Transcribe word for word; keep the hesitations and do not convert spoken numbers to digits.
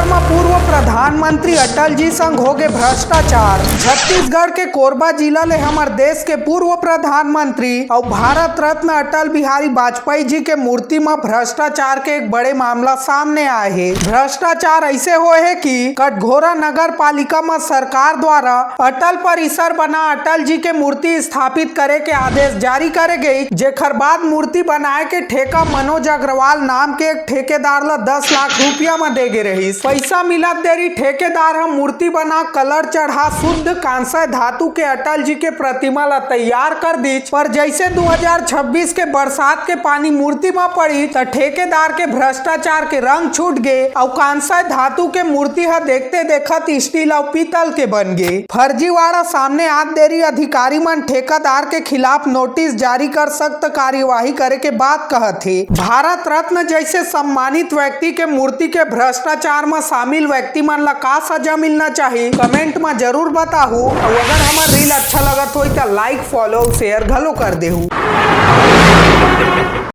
म पूर्व प्रधानमंत्री अटल जी संग होगे भ्रष्टाचार। छत्तीसगढ़ के कोरबा जिला ले हमर देश के पूर्व प्रधानमंत्री अउ भारत रत्न अटल बिहारी वाजपेयी जी के मूर्ति म भ्रष्टाचार के एक बड़े मामला सामने आए हे। भ्रष्टाचार ऐसे होए हे कि कटघोरा नगर पालिका म सरकार द्वारा अटल परिसर बना अटल जी के मूर्ति स्थापित करे के आदेश जारी करे गई, जेखर बाद मूर्ति बनाए के ठेका मनोज अग्रवाल नाम के एक ठेकेदार ल दस लाख रुपया म दे गे रहिस। पैसा मिलत देरी ठेकेदार ह मूर्ति बना, कलर चढ़ा, शुद्ध कांसा धातु के अटल जी के प्रतिमा ल तैयार कर दीच, पर जैसे दू हजार छब्बीस के बरसात के पानी मूर्ति म पड़ी, त ठेकेदार के भ्रष्टाचार के रंग छूट गे अउ कांसा धातु के मूर्ति ह देखते देखत स्टील अउ पीतल के बन गे। फर्जीवाड़ा सामने आत देरी अधिकारी मन ठेकेदार के खिलाफ नोटिस जारी कर सख्त कार्यवाही करे के बात कहत हे। भारत रत्न जैसे सम्मानित व्यक्ति के मूर्ति के भ्रष्टाचार म शामिल व्यक्ति मन ला का सजा मिलना चाहिए, कमेंट म जरूर बताहू। अउ अगर हमर रील अच्छा लगत होई त लाइक, फॉलो, शेयर घलो कर देहू।